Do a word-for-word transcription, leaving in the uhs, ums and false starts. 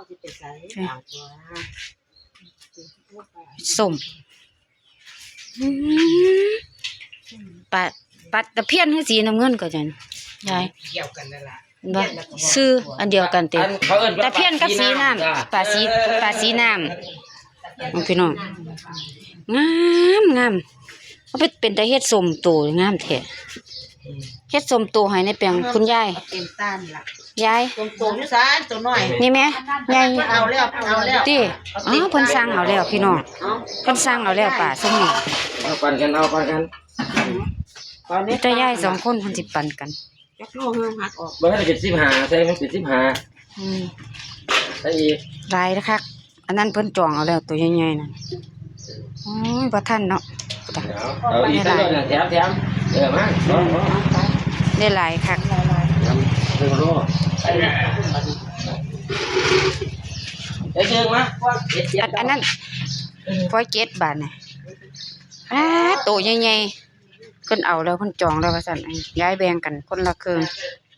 สิไปใส่ เอ๊ะ ตามตัว ส้ม อืม ปลา ปลาตะเพียนคือสีน้ำเงินก็จั่ง ยาย เดียวกันนั่นล่ะ บ่ เพี้ยนแล้วก็บอก ชื่ออันเดียวกันติ อันเขาเอิ้นว่า ตะเพียนกับสีน้ำ ปลาสี เออ ปลาสีน้ำ ของพี่น้อง งาม งาม เอาไปเป็นตาเฮ็ดส้มโตงามแท้ เฮ็ดส้มโตให้ในแปลงคุณยาย เป็นต้านล่ะ ยาย ส้มโตอยู่ซ้ายตัวน้อย นี่แม่ ยาย เอาแล้ว เอาแล้ว ติ อ๋อ เพิ่นสั่งเอาแล้วพี่น้อง เพิ่นสั่งเอาแล้วปลาส้มนี่ เอาปั่นกัน เอาปั่นกัน ตอนนี้ แต่ยายสองคนเพิ่นสิปั่นกัน จักโลเฮาหักออก บ่ทันได้เป็นสิบห้า ใส่มันเป็นสิบห้า อืม ใส่อีก หลายนะคะ อันนั้นเพิ่นจองเอาแล้วตัวใหญ่ๆนั่น โอ้ย บ่ทันเนาะ เอา เอาอีกสักหน่อยนะ แถม แถม เออ มา เอา เอา ได้หลายคัก แถม เพิ่มโล ได้เชิงมา อัน อันนั้น พอเจ็ดบาทน่ะ อ้า โตใหญ่ๆ เพิ่นเอาแล้ว เพิ่นจองแล้วว่าซั่น ยายแบ่งกันคนละครึ่ง